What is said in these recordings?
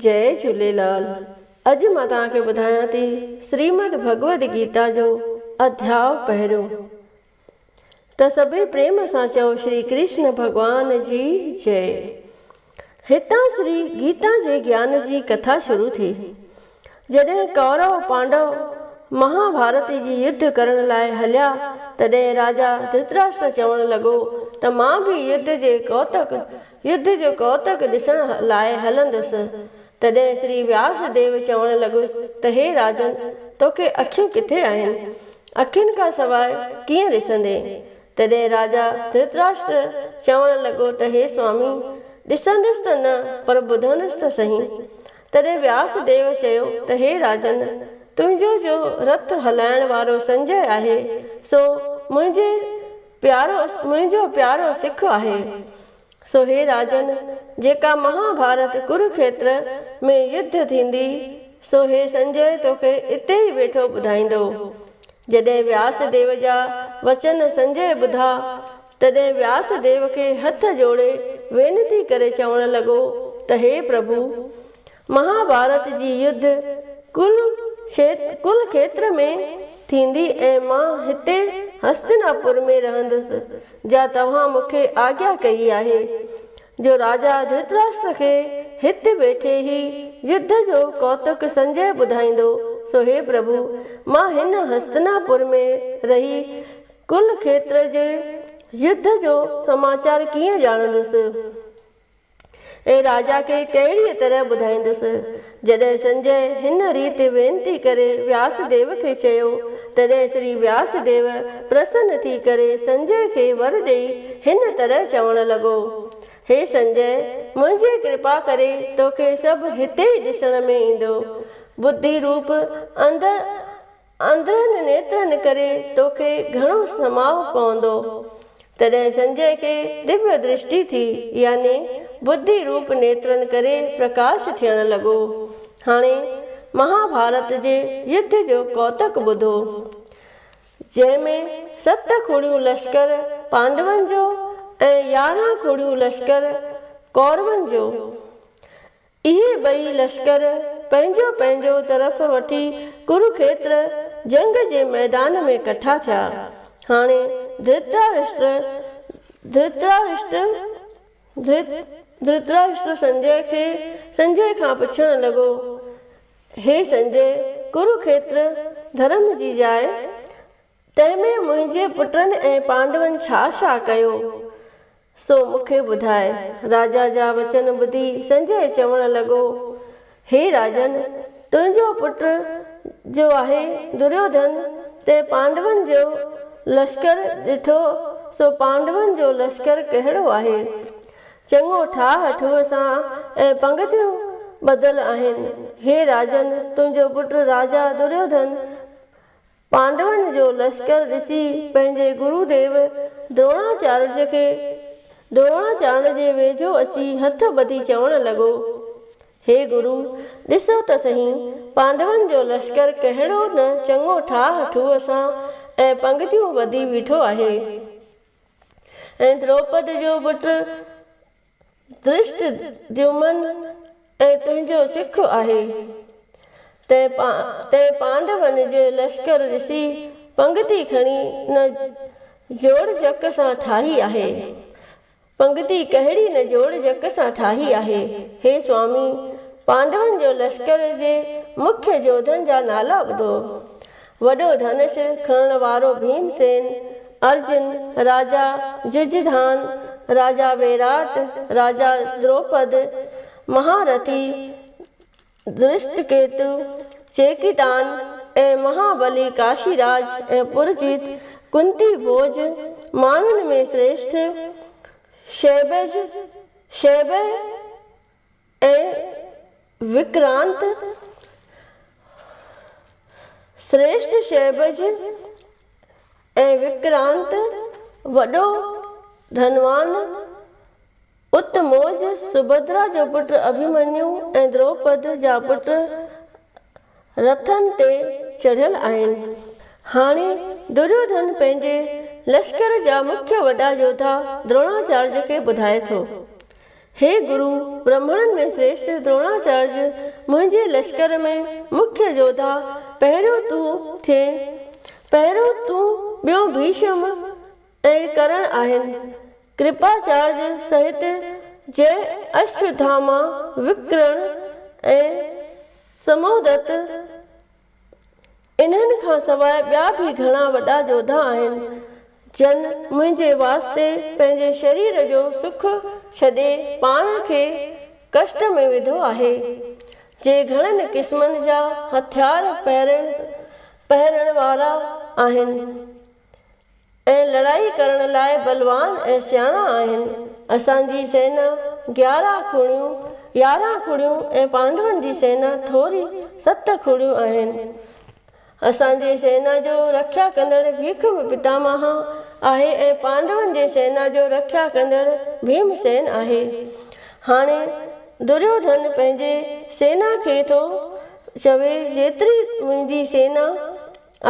جئي جهوليلال اڄ مان توهان کي ٻڌايان ٿي شريمد ڀڳوت گيتا جو اڌياء پهريون ته سڀئي پريم سان چئو شري ڪرشن ڀڳوان جي جئي. هتان شري گيتا جي گيان جي ڪٿا شروع ٿي. جڏهن ڪورو پانڊو مهاڀارت جي يڌ ڪرڻ لاء هليا، تڏهن راجا ڌرتراشٽر چوڻ لڳو ته مان به يڌ جي ڪوتڪ، يڌ جو ڪوتڪ ڏسڻ لاء هلندس. تڏهن شري وياس ديو چوڻ لڳس ته هي راجن! توکي اکيون ڪٿي آهن؟ اکين کان سواء ڪيئن ڏسندين؟ تڏهن راجا ڌرتراشٽر چوڻ لڳو ته هي سوامي! ڏسندس ته نه، پر ٻڌندس ته سهي. تڏهن وياس ديو چيو ته هي راجن! تنهنجو جو رٿ هلائڻ وارو سنجي آهي، سو منهنجي پيارو منهنجو پيارو سک آهي. سو هي راجن! جيڪا مهاڀارت ڪروکيتر ۾ يڌ ٿيندي، سو هي سنجي توکي اتي ئي ويٺو ٻڌائيندو. جڏهن وياس ديو جا وچن سنجي ٻڌا، تڏهن وياس ديو کي هٿ جوڙي وينتي ڪري چوڻ لڳو ته هي پرڀو! مهاڀارت جي يڌ ڪل کيتر ۾ ٿيندي ۽ مان هتي هستناپور ۾ رهندس، جا توهان مون کي آگيا ڪئي آهي، جو راجا ڌرتراشٽر کي هت ويٺي هي يڌ جو ڪوتڪ سنجي ٻڌائيندو، سو هي پرڀو! مان هن هستناپور ۾ رهي ڪل کيتر جي يڌ جو سماچار ڪيئن ڄاڻندس ۽ راجا کي ڪهڙيء طرح ٻڌائيندس؟ جڏهن سنجي هن ريت وينتي ڪري وياس ديو کي چيو، تڏهن شري وياس ديو پرسن ٿي ڪري سنجي کي ور ڏيئي هن طرح چوڻ لڳو، هي سنجي! منهنجي ڪرپا ڪري توکي سڀ هتي ئي ڏسڻ ۾ ايندو. ٻڌي روپ اندر انڌن نيترن ڪري توکي گهڻو سماء پوندو. تڏهن سنجي کي دويه درشٽي ٿي، يعني ٻڌي روپ نيترن ڪري پرڪاش ٿيڻ لڳو. هاڻي مهاڀارت جي يڌ جو ڪوتڪ ٻڌو، جنهن ۾ ست کڙيون لشڪر پانڊون جو ۽ 11 کڙيون لشڪر ڪورون جو. اهي ٻئي لشڪر پنهنجو پنهنجو طرف وٺي ڪروکيتر جنگ جي ميدان ۾ ڪٺا ٿيا. هاڻي ڌرتراشٽر ڌرتراشٽر ڌرتراشٽر سنجي کي سنجي کان پڇڻ لڳو، هي سنجي! ڪروکيتر ڌرم جي جاء، تنهن ۾ منهنجي پٽن ۽ پانڊون ڇا ڇا ڪيو، سو مون کي ٻڌاء. راجا جا وچن ٻڌي سنجي چوڻ لڳو، هي راجن! تنهنجو پٽ جو آهي دريوڌن، تنهن پانڊون جو لشڪر ڏٺو، سو پانڊون جو لشڪر ڪهڙو آهي؟ چڱو ٺاهه ٺوهه سان ۽ پنگتيون ٻڌل آهن. هي راجن! تنهنجو پٽ راجا دريوڌن پانڊون جو لشڪر ڏسي پنهنجي گرو ديو دروڻاچارج کي دروڻاچارڻ جي ويجهو اچي هٿ ٻڌي چوڻ لڳو، هي گرو! ڏسو ته سهين، پانڊون جو لشڪر ڪهڙو نه چڱو ٺاهه ٺوهه سان ۽ پنگتيون ٻڌي بيٺو آهي ۽ دروپد جو پٽ ڌرشٽديومن ۽ تنهنجو سک آهي. تنهن پانڊون جو لشڪر ڏسي پنگتي کڻي نه جوڙجڪ سان ٺاهي آهي. پنگتي ڪهڙي نه جوڙجڪ سان ٺاهي آهي. هي سوامي! پانڊون جو لشڪر جي مکيه جوڌن جا نالا ٻڌو. وڏو ڌنش کڻڻ وارو ڀيم سين، ارجن، راجا ججڌان، راجا ويراٽ، راجا دروپد، مهارٿي، درشٽڪيتو، چيڪيتان ۽ مهابلي ڪاشيراج ۽ پرجيت، ڪنتي ڀوج، ماڻهن ۾ شريشٺ، شيبج، شيبه ۽ وڪرانت، شريشٺ شيبج ۽ وڪرانت، وڏو ڌنوان، اتموج، سڀدرا جو پٽ اڀيمنيو ۽ دروپد جا پٽ رٿن تي چڙهيل آهن. هاڻي دريوڌن پنهنجي لشڪر جا مکيه وڏا يوڌا دروڻاچارج کي ٻڌائي ٿو. هي گرو، برهمڻن ۾ شريشٺ دروڻاچارج، منهنجي لشڪر ۾ مکيه جوڌا پهريون تون ٿئين، پهريون تون، ٻيو ڀيشم ۽ ڪرڻ آهن. ڪرپاچارج سهت جئه اشوٿاما، وڪرڻ ۽ سمودت، انهن کان سواء ٻيا به گهڻا وڏا جوڌا آهن، جن منهنجي واسطي پنهنجي شرير جو سک ڇڏي پاڻ کي ڪشٽ ۾ وڌو آهي، جي گهڻن قسمن جا هٿيار پهرڻ وارا آهن. ۽ لڙائي ڪرڻ لاء بلوان ۽ سياڻا آهن. اسان جي سينا گيارهن کڙيون، 11 کڙيون، ۽ پانڊون جي سينا ٿوري ست کڙيون آهن. اسان جي سينا جو رکيا ڪندڙ ڀيکم پتاماهه آهي ۽ پانڊون جي سينا جو رکيا ڪندڙ ڀيم سين آهي. هاڻي دريوڌن پنهنجي سينا کي ٿو چوي، جيتري منهنجي سينا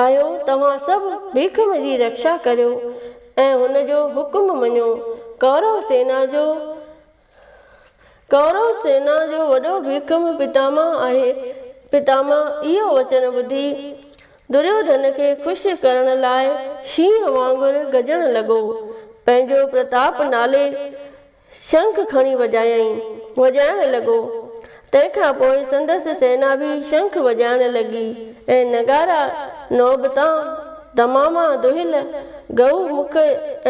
آهيو، توهان سڀ ڀيکم جي رکشا ڪريو ۽ هن جو حڪم مڃو. ڪورو سينا جو ڪورو سينا جو وڏو ڀيکم پتاماه آهي. پتاماه اهو وچن ٻڌي دريوڌن کي خوش ڪرڻ لاء شينهن وانگر گجڻ لڳو. پنهنجو پرتاپ نالي شنک کڻي وڄايائين، وڄائڻ لڳو. تنهن کان پوء سندس سينا به شنک وڄائڻ لڳي ۽ نغارا، نوبتان، دماما، دهل، گئو مک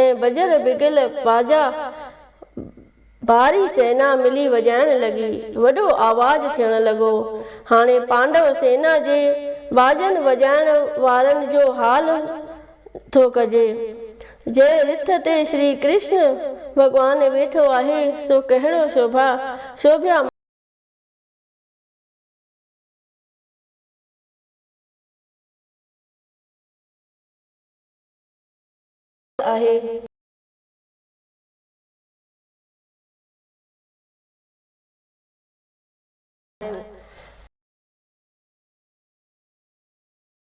۽ بجر بگل باجا ڀاري سينا ملي وڄائڻ لڳي. وڏو آواز ٿيڻ لڳو. هاڻي پانڊو سينا جي باجن وڄائڻ وارن جو حال ٿو ڪجي. جنهن رٿ تي شري ڪرشن ڀڳوان ويٺو آهي، سو ڪهڙو شوڀا شوڀيا آهي.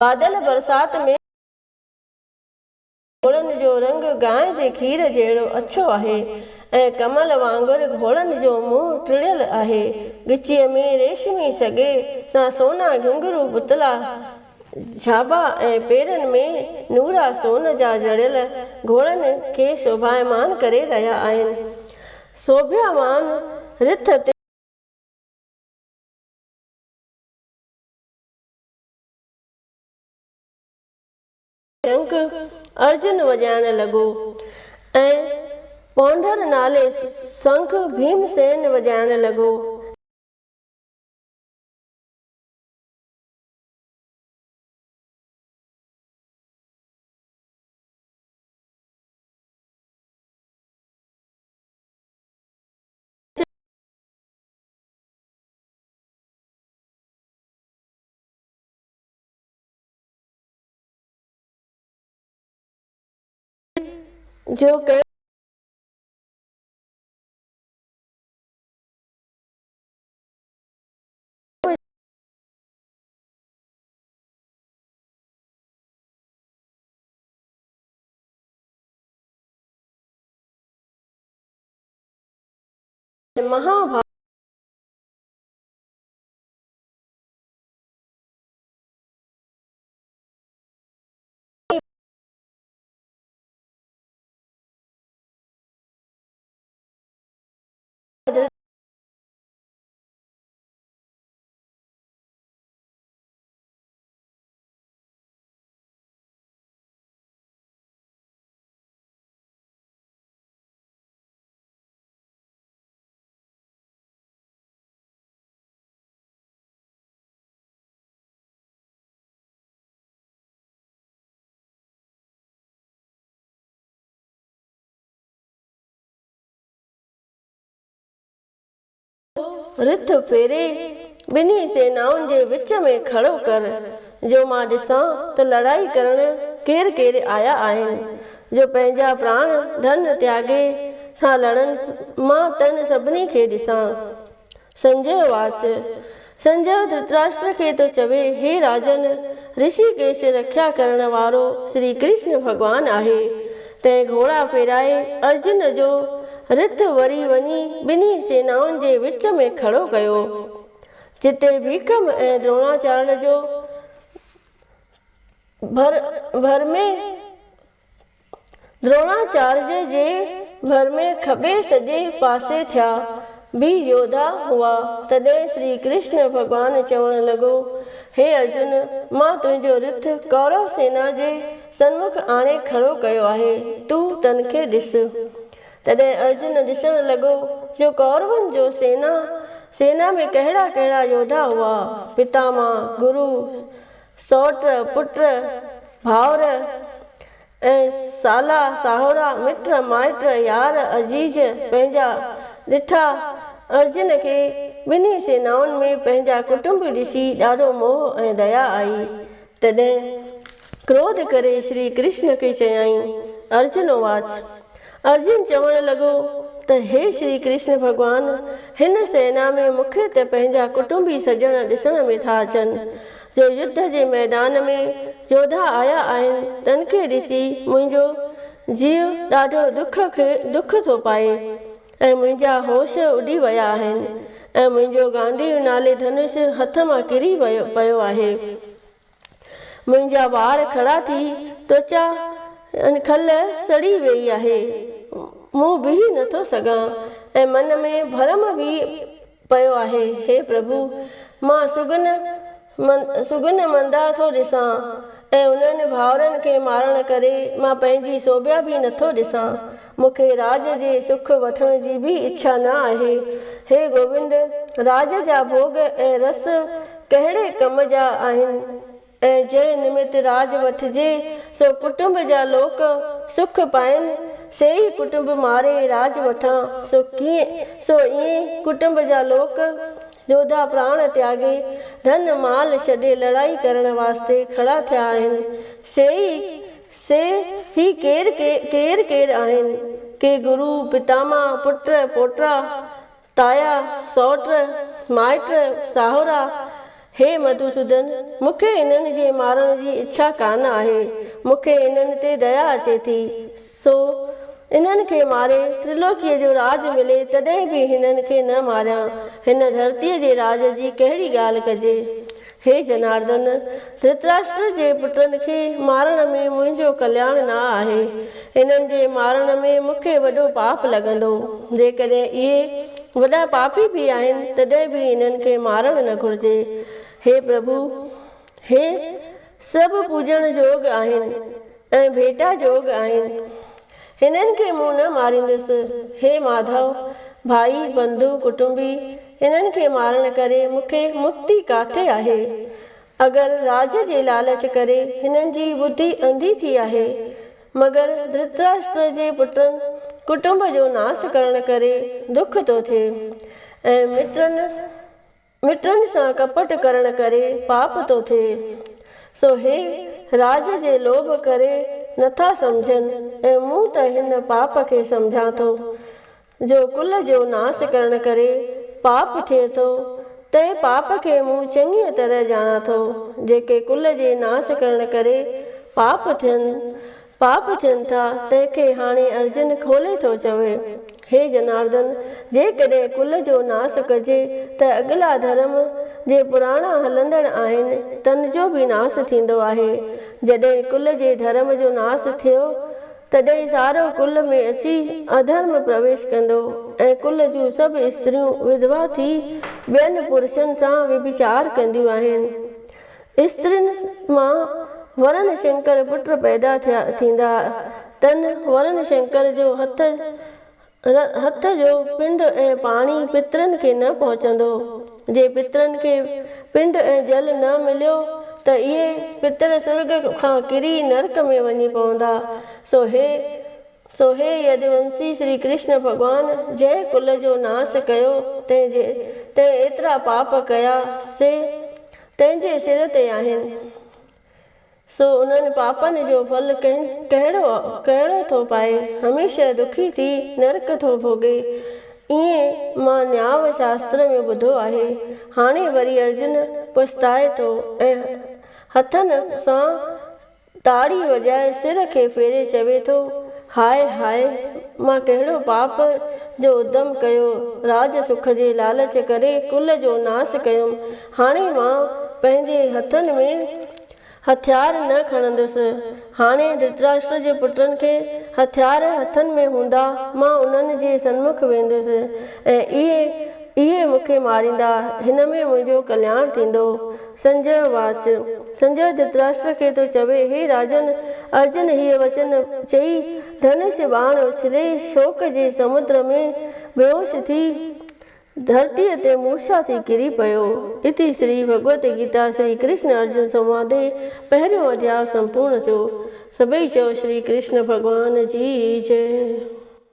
بادل برسات ۾. گهوڙن جو رنگ گانء جي کير جهڙو اڇو آهي ۽ ڪمل وانگر گهوڙن جو منهن ٽڙيل آهي. ڳچيء ۾ ريشمي سڳي سان سونا گهنگهرو پتلا جهاٻا ۽ پيرن ۾ نورا سون جا جڙيل گهوڙن کي شوڀايمان ڪري رهيا آهن. سوڀياوان رٿ تي. شنک ارجن وڄائڻ لڳو ۽ پونڍر نالي شنک ڀيمسين وڄائڻ لڳو. جو ڪنهن مهاڀارت رٿ ڦيري ٻنهي سينائن جي وچ ۾ کڙو ڪر، جو مان ڏسان ته لڙائي ڪرڻ ڪير ڪير آيا آهن، جو پنهنجا پراڻ ڌن تياڳي ٿا لڙن، مان تن سڀني کي ڏسان. سنجي واچ، سنجي ڌرتراشٽر کي ٿو چوي، هي راجن! رشي ڪيش رکيا ڪرڻ وارو شري ڪرشن ڀڳوان آهي، تنهن گهوڙا ڦيرائي ارجن جو رٿ وري وڃي ٻنهي سينائن جي وچ ۾ کڙو ڪيو، جتي ڀيڪم ۽ دروڻاچاريه جو ڀر ڀر ۾ دروڻاچاريه جي ڀر ۾ کٻي سڄي پاسي ٿيا به يوڌا هئا. تڏهن شري ڪرشن ڀڳوان چوڻ لڳو، هي ارجن! مان تنهنجو رٿ ڪورو سينا جي سنمک آڻي کڙو ڪيو آهي، تون تن کي ڏس. تڏهن ارجن ڏسڻ لڳو جو ڪورون جو سينا سينا ۾ ڪهڙا ڪهڙا يوڌا هئا، پتاما، گرو، سئوٽ، پٽ، ڀائر ۽ سالا، ساهورا، مٽ، مائٽ، يار، عزيز پنهنجا ڏٺا. ارجن کي ٻنهي سينائن ۾ پنهنجا ڪٽنب ڏسي ڏاڍو موهه ۽ ديا آئي. تڏهن ڪروڌ ڪري شري ڪرشن کي چيائين، ارجن اواچ. ارجن چوڻ لڳو ته هي شري ڪرشن ڀڳوان! هن سينا ۾ مون کي ته پنهنجا ڪٽنبي سڄڻ ڏسڻ ۾ ٿا اچن، جو يڌ جي ميدان ۾ جوڌا آيا آهن، تن کي ڏسي منهنجو جيء ڏاڍو دک کي دک ٿو پائي ۽ منهنجا هوش اڏي ويا آهن ۽ منهنجو گانڊيو نالي ڌنش هٿ مان ڪري پيو آهي. منهنجا وار کڙا ٿي توچا ۽ کل سڙي ويئي آهي. مون بيهي نٿو سگهان ۽ من ۾ ڀرم به پيو آهي. هي پرڀو! مان سگن سگن مندا ٿو ڏسان ۽ انهن ڀائرن کي مارڻ ڪري مان پنهنجي سوڀيا به نٿو ڏسان. مون کي راڄ جي سک وٺڻ جي به اڇا نه آهي. هي گوبند! راڄ جا ڀوڳ ۽ رس ڪهڙي ڪم جا آهن ۽ جنهن نمت راڄ وٺجي سو ڪٽنب جا لوڪ سک پائين، سي ئي ڪٽنب ماري راڄ وٺان سو ڪيئن سو ائين ڪٽنب جا لوڪ جوڌا پراڻ تياڳي ڌن مال ڇڏي لڙائي ڪرڻ واسطي کڙا ٿيا آهن، سي ئي سي هي ڪير ڪير ڪير آهن؟ ڪي گرو، پتاما، پٽ، پوٽا، تايا، سئوٽ، مائٽ، ساهورا. هي مڌوسودن! مون کي انهن جي مارڻ جي اڇا ڪانه آهي. مون کي انهن تي ديا اچي ٿي. سو انهن کي ماري ترلوڪيء جو راڄ ملي تڏهن به هنن کي نه ماريان. هن ڌرتيء جي راڄ جي ڪهڙي ڳالهه ڪجي؟ هي جناردن! ڌرتراشٽر جي پٽن کي مارڻ ۾ منهنجو ڪلياڻ نه آهي. هنن جي مارڻ ۾ مون کي وڏو پاپ لڳندو. جيڪڏهن اهي وڏا پاپي به آهن، تڏهن به هنن کي مارڻ نه گهرجي. هي پرڀو! هي سڀ پوڄڻ جوڳ آهن ۽ ڀيٽا جوڳ آهن. هنن کي مون نه ماريندس. هي ماڌو! ڀائي، بنڌو، ڪٽنبي، هنن کي مارڻ ڪري مون کي مڪتي ڪاٿي آهي؟ اگر راڄ جي لالچ ڪري هنن جي ٻڌي انڌي ٿي آهي، مگر ڌرتراشٽر جي پٽن ڪٽنب جو ناس ڪرڻ ڪري دک ٿو ٿئي ۽ مٽن مٽن سان ڪپٽ ڪرڻ ڪري پاپ ٿو ٿئي، سو هي راڄ جي لوڀ ڪري نٿا سمجهن ۽ مون ته هن پاپ کي سمجهان ٿو، جو ڪل جو ناس ڪرڻ ڪري پاپ ٿئي ٿو، تنهن پاپ کي مون چڱيء طرح ڄاڻان ٿو، جيڪي ڪل جي ناس ڪرڻ ڪري پاپ ٿين، پاپ ٿين ٿا، تنهن کي هاڻي ارجن کولي ٿو چوي، هي جناردن! جيڪڏهن ڪل جو ناس ڪجي ته اڳلا ڌرم، جي پراڻا هلندڙ آهن، تن جو به ناس ٿيندو آهي. جڏهن ڪل جي ڌرم جو ناس ٿيو، تڏهن سارو ڪل ۾ اچي اڌرم پرويش ڪندو ۽ ڪل جون سڀ استريون وڌوا ٿي ٻين پرشن سان وڀچار ڪنديون آهن. استرين مان ورن شنڪر پٽ پيدا ٿيا ٿيندا، تن ورن شنڪر جو هٿ هٿ جو پنڊ ۽ پاڻي پترن کي نه پهچندو. جي پترن کي پنڊ ۽ جل نه مليو ته اهي پتر سرڳ کان ڪري نرڪ ۾ وڃي پوندا. سو هي سو هي يدونسي شري ڪرشن ڀڳوان جنهن ڪل جو ناس ڪيو تنهن جي تنهن ايترا پاپ ڪيا سي تنهن جي سر تي آهن. سو انهن پاپن جو ڦل ڪهڙو ڪهڙو ٿو پائي، هميشه دکي ٿي نرڪ ٿو ڀوڳي. ائين مان نياء شاستر ۾ ٻڌو آهي. هاڻي وري ارجن پڇتائي ٿو ۽ هٿن سان تاڙي وڄائي سر کي ڦيري چوي ٿو، هاء هاء! مان ڪهڙو پاپ جو ادم ڪيو، راڄ سک جي لالچ ڪري ڪل جو ناس ڪيم. هاڻي مان پنهنجي هٿن ۾ هٿيار نه کڻندس. هاڻي ڌرتراشٽر جي پٽن کي هٿيار هٿن ۾ هوندا، مان انهن جي سنمک ويندس ۽ اهي اهي مون کي ماريندا، هن ۾ منهنجو ڪلياڻ ٿيندو. سنجيه واچ، سنجيه ڌرتراشٽر کي ٿو چوي، هي راجن! ارجن هيء وچن چئي ڌنش ٻاڻ اڇلي شوڪ جي سمنڊ ۾ بيهوش ٿي ڌرتيء تي مورڇا ٿي ڪري پيو. اتي شري ڀڳوت گيتا شري ڪرشن ارجن سنوادي پهريون اڌياء سمپورڻ ٿيو. سڀئي چئو شري ڪرشن ڀڳوان جي جئه.